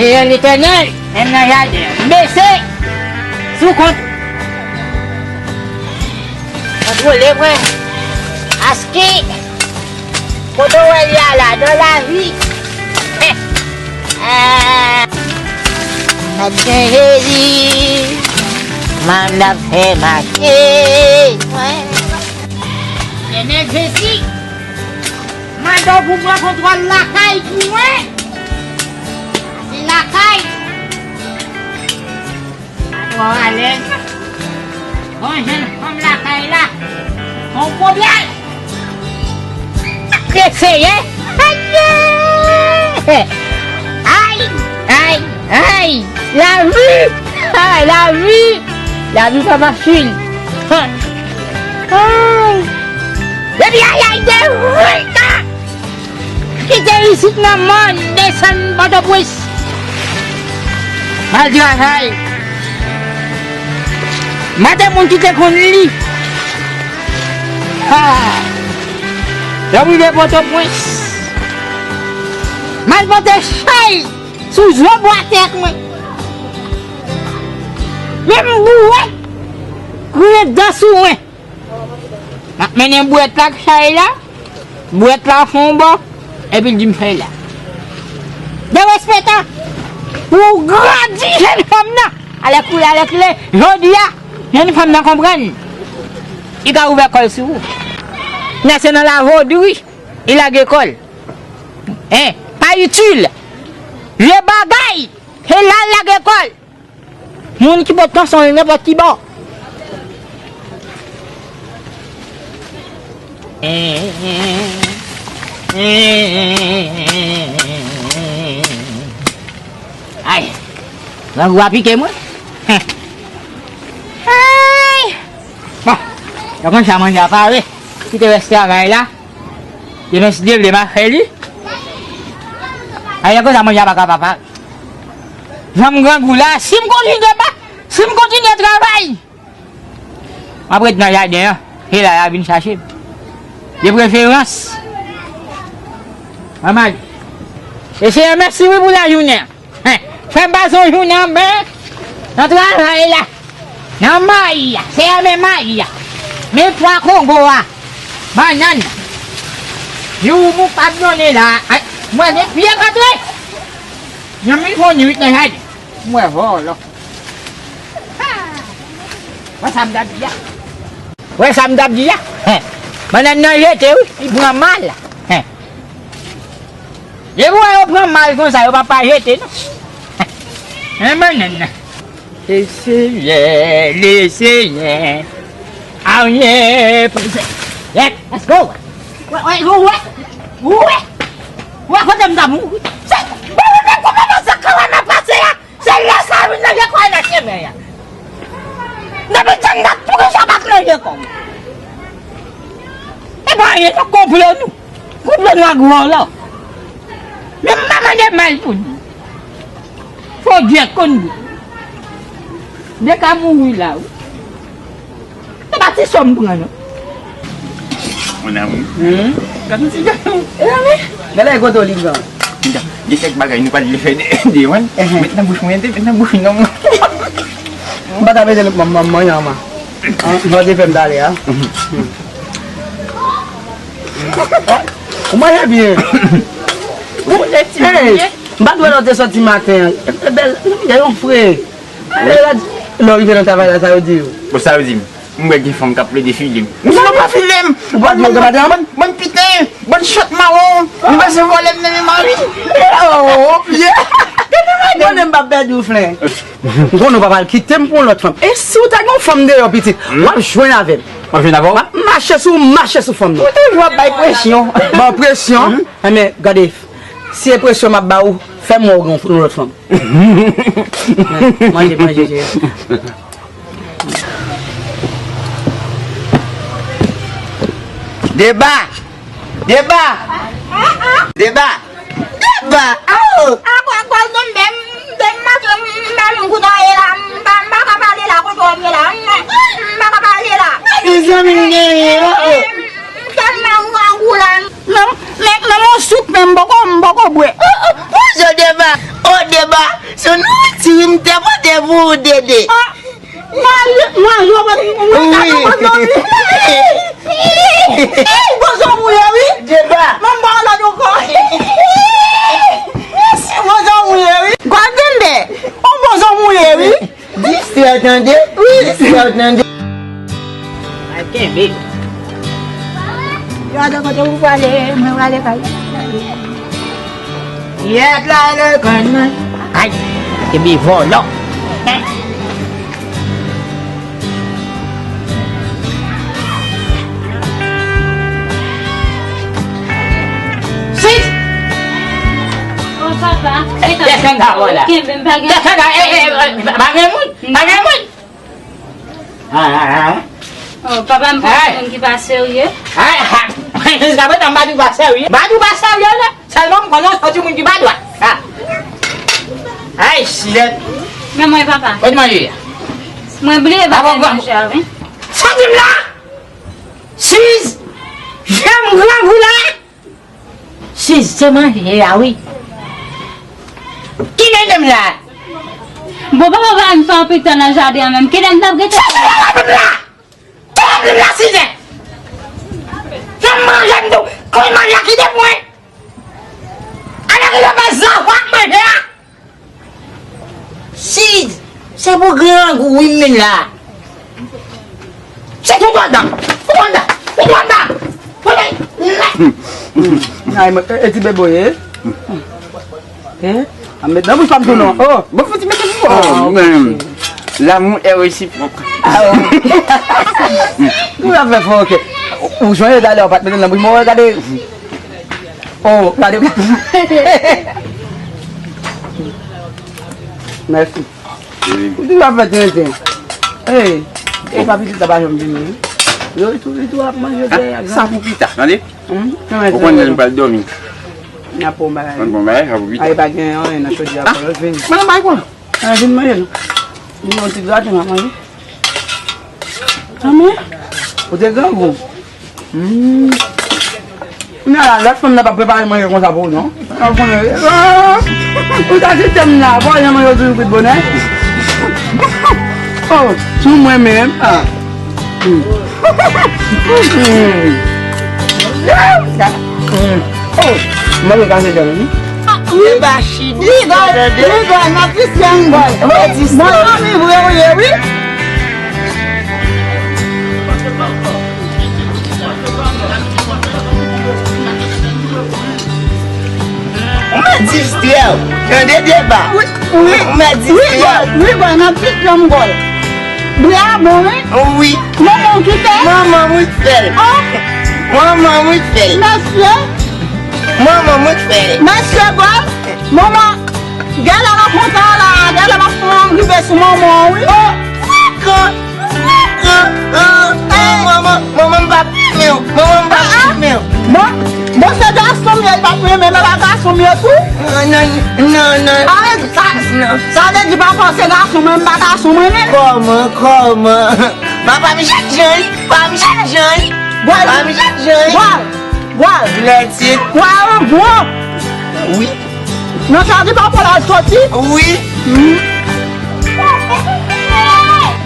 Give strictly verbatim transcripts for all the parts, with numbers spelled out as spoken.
Seyè Letènèl, menm nan jaden an, m bese sou kont. Kontwole mwen. Aski. Kote w wè li a la, nan lavi. Ah. M ap gen Jezi. M ap fè mache. Letènèl Jezi. Mande w pou pran kontwòl lakay pou mwen. Se lakay. Twò alèz. Bon, jenn fanm lakay la. Gon pwoblèm. Ke Seyè. Ay! Ay! Ay! Ay! Lavi! Ay, lavi! Lavi pa fasil. Ay! Depi ayay de rika! Kite isit nan mòn, desann Pòtoprens. M al travay. Mande moun ki te konn li. Ha! Lè m rive Pòtoprens, m al pote chay sou zo bwa tèt mwen. Lè m boure, grenn dan sou mwen. M ap mennen bwèt la k chay la, bwèt la fè yon bò, epi l di m fè la. Derespektan pou w grandi jenn fanm nan. Alèkile, alèkile, jodi a, jenn fanm nan konprann. Li ka ouvè kò l sou ou. Men se nan lavodri li lage kò l. Hein, pa itil. Vye bagay, se la l lage kò l. Moun ki pot nan son nenpòt ki bò. Ay, grangou a pike mwen. Ay. Bon, yo konn sa manje a pare. Kite rès travay la. Demen si Dye vle m a fè li. Ay, yo konn sa manje a pa ka papa. Jan m grangou la, si m kontinye pa, si m kontinye travay, m ap ret nan jaden an. E la, y a vin chache m. De preferans. Manman, e Seyè mèsi wi pou lajounen an. Hen, fè m pase yon jounen anben nan travay la. Nan mayi a, Seyè men mayi a. Men pwa Kongo a. Bannann. Jou m pa donnen la. Ay, mwen gen pye katre. Nan mi fon nwit nan jaden. Mwen vòlò. Wè sa m t ap di a. Wè sa m t ap di a. Hen. Bannann nan jete wi, li pran mal. Hen. Depi w wè yo pran mal konsa, yo pa pa jete non. Hen, bannann nan. Le Seyè, le Seyè. Ayen pou se. Yèt, let's go. Wè, wè, wè. Wè. Wè kote m ta mouri. Se, bon, bon, bon, bon, bon, se kòman m ap pase a. Se lè sa vin leve kò l nan chemen an. Depi tann dat, poukisa w pa t leve kò w? E pa anyen non, konplo nou. Konplo nou ak vòlò. Men m pa mande mal pou nou. Fò dyèt konn bout. De ka mouri la wi. Se pa ti sòm pran non. Mon amour. Hmm? Gad yon ti gason. E wi. Gade kote w li pran. Gen kèk bagay nou pa t vle fè de, de wan. Ehe. Met nan bouch mwen, met nan bouch non mwen. M pa ta mete nan manman, manman, manman. An, jan w te fè m talè a. Ou manje byen. Ou konnen ti byen. M pa t wè lè w te sòti maten an. E bèl, gen yon fre. Lè w rive nan travay la, sa yo di w? Bon, sa yo di m. M wè gen fanm k ap plede file m. M di yo pa file m. Ou pa di yo gen madanm? Bann, bann piten, bann chòt mawon. Nou bezwen vòlè m nan men mari m. Oh, yeah. M konnen m p ap pèdi w, flen. M konnen w pa pral kite m pou yon lòt fanm. E si w ta gen yon fanm deyò pitit, w ap jwenn avè m. W ap jwenn avè w? W ap mache sou, mache sou fanm nan. Ou toujou ap bay presyon. Ban presyon? Enben, gade, si e presyon m ap ba ou, fè m wè w gen yon lòt fanm. Manje, manje, cheri. Deba! Deba! Deba! Deba! Awo! Akwa, akwa, m tonbe, m tonbe, m mache, m pa jwenn kote w ye la, m pa, m pa ka pale la, kote w ye la, m, m pa ka pale la. Mezanmi, m genyen, oh, oh. M tèlman grangou la. Men, men, men yon soup, men m poko, m poko bwè. Oh, oh, oh, Deba! Oh, Deba! Se yon nouriti wi m te pote pou ou, Dede. Mari, mari, mwen gade mwen gade mwen gade. Wi. Wi, bonjou mwen ye wi. Deba. Mwen ba w lòd ankò. Bonjou mwen ye wi. Gòl tande. Ou bonjou mwen ye wi. Distrè tande. Wi. Distrè tande. Ay, kenbe. Yo, adan kote ou prale, mwen prale kay. Yèt la, le grann mwen. Ay, kenbe vòlò. Sit! Oh, papa, desann la, vòlò. Kenbe, m pa gen. Desann la, eh, eh, eh, pa gen moun, pa gen moun. Ah, ah, ah. Oh, papa, m pa yon moun ki pa serye. Ah, ah. Jiskaprezan, m pa di w pa serye. M pa di w pa serye, non. Sèlman, m konnen w se yon moun ki pa dwat. Ah. Ay, silèt. Men mwen, papa. Kote manje a? Mwen bliye bagay manje a, wi. Sa w di m la? Siz, jan m grangou la. Siz, se manje a, wi. Ki mennen m la? Bon, papa, pa vin fè anpil tan nan jaden an menm. Kilè m t ap gentan? Tande m la! Tande m la, Siz! Jan m manje m tou! Kòm manje a kite mwen! Ala ki lè pa zanfan ap manje a! Siz, se pou grangou wi m vin la. Se tout andan, tout andan, tout andan. Ay, mwen, e, e ti bebe w ye? Hein? A met nan bouch pa m tou non. Oh, bon fouti mete pou. Oh, men. L'amour est réciproque. Ah, oh. Ou la fè fò, ok. Ou jwenn talè, ou pa t mete nan bouch mwen, gade. Oh, gade. Mèsi. Ou toujou ap fè tenten. Hey, e pa pitit la pa janm vini. Yo, li tou, li tou ap manje dèyè. Sa pou pita, tande? Hmm? Ou konnen nou pral dòmi. N ap pran bagay. N ap pran bagay, sa pou pita. Ay, pa gen anyen nan chodyè a, fò l vini. Mwen nan bay kwa? Ay, vin manje non. Vin yon ti graten, m ap manje. Anmè, ou te grangou. Hmm. Kounye a la, lòt fanm nan p ap prepare manje konsa pou ou, non. Ou konnen, ah, ou ta kite m la, vòlè manje toujou kwit bonè. Oh, sou mwen menm. Ah. Hmm. Hmm. Hmm. Oh, mwen te kase dèyè, wi. Wi. Rigòl, rigòl, nan ti sèn, bòy. Mwen zanmi vre ou ye, wi. Ou mèt distrè w. Tande deba. Wi, wi. Ou mèt distrè w. Wi, bòy, nan ti janm gòl. Bri a bon, wi. Wi. Manman w ki fè l? Manman m wi k fè l. Oh. Manman m wi k fè l. Mesye. Manman m wi k fè l. Mesye, bòy. Manman. Gèlè nan konta la, gèlè m ap pran rive sou manman w, wi. Oh, frekan, frekan, ah, ah, manman, manman m p ap renmen w, manman m p ap renmen w. Bon, bon, se gason m ye, li p ap renmen, men pa gason m ye tou. Non, non, non, non. Sa vle di papa w se gason mwen, m pa gason mwen, men. Kòman, kòman? Papa m jèt jan, papa m jèt jan, papa m jèt jan. Gwal, gwal. Lè ti. Gwal, gwo. Wi. Nan sa di papa la soti? Wi. Hmm.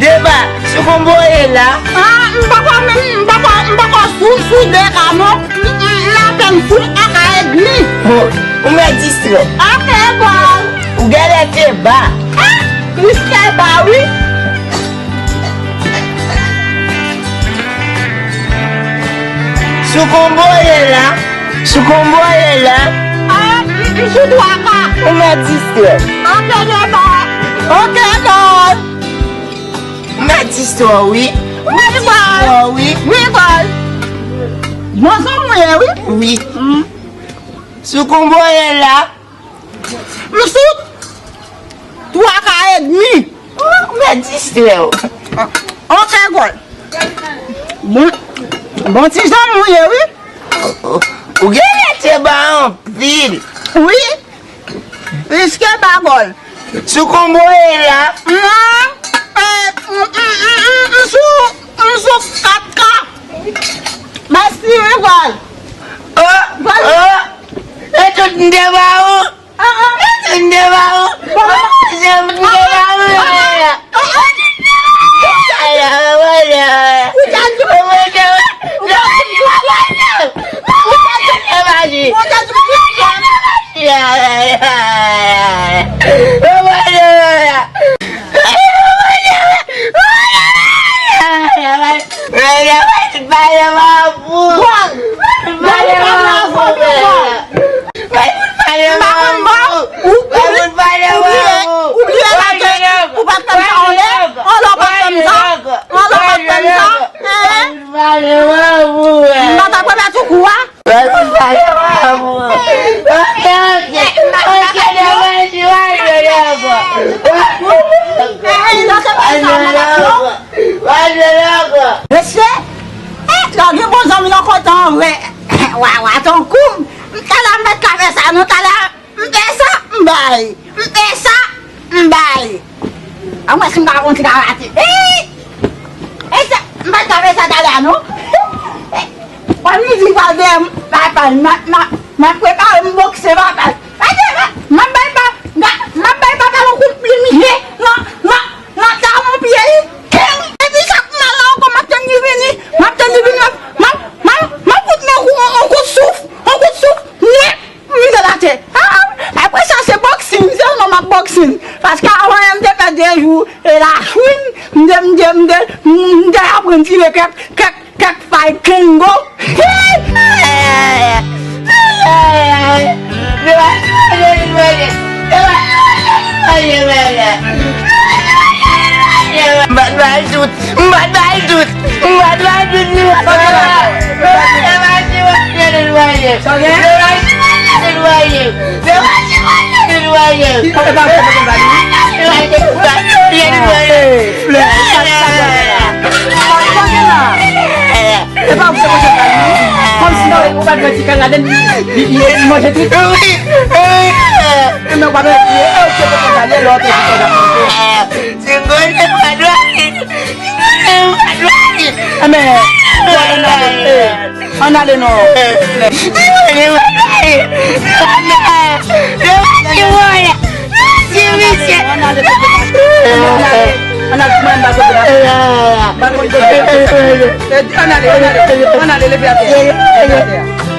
Deba, sou konbo ye la. Ah, m poko menm, m poko, m poko sou, sou de ka non. M, m, m apèn sou en ka edmi. Bon, ou mèt distrè. Ok, bòy. Ou genlè te ba. Ah, plis ke ba, wi. Sou konbo ye la. Sou konbo ye la. Ah, m, m sou twa ka. Ou mèt distrè. Ok, deba. Ok, bòy. Ou mèt distrè, wi. Ou mèt distrè, wi. Wi, bòy. Bon, sa mwen ye, wi. Wi. Hmm. Sou konbo ye la. M sou twa ka edmi. Ou mèt distrè w. Ok, gòl. Bon, bon ti janm ou ye, wi. Ou genlè te ba anpil. Wi. Plis ke ba gòl. Sou konbo ye la. Non. Eh, m, m, m, m, m sou, m sou kat ka. Mèsi, wi, gòl. Oh, gòl. Oh. E tout m te ba ou. Ah, ah. E tout m te ba ou. Bon, Mesye, eh, lè gen bon zanmi nan kote an vre. Wa, wa, tankou m. M talè m mèt ka fè sa, non, talè m fè sa, m bay. M fè sa, m bay. An mwen si m ka fè yon ti karate. Ey! Ey, sa, m mèt ka fè sa talè a, non. Wan mizik pral dèyè m, papa, m ap, m ap, m ap prepare m bokse, papa. Gade, m ap bay pa, m ap bay papa yon kout plim, ye, nan, nan, nan talon pye li. Keng! Epi chak mal la ankò, m ap tann li vini, m ap tann li vini, m ap, m ap, m ap, m ap fout men yon kout, yon kout souf, yon kout souf, nèt, m vide l atè. Ah, apre sa, se boxing, se yon nonm ap boxing. Paske avan, m te fè de jou, e la chwin, m te, m te, m te, m te aprann tire kèk, kèk, kèk fay kengo. M bat bay tout, m bat bay tout, m bat bay tout. Sa gen? Flè, sa, sa, sa, sa. Sa gen la? E pa ou ki te pote kal li? Kòmsi nan ou pa t wè ti kal ladann li, li, li, li manje tout? Wi, wi. E men ou pa t wè, e ou ki te pote kal li, lè ou te di kòb la pou ou. Ti gòl, se pa dwa. Ti gòl, se pa dwa. E men, gòl, ann ale, e. Ann ale non. Ann ale, ann ale, ann ale, mwen m pa kote la. Ann ale, ann ale, ann ale, leve atè. Leve atè.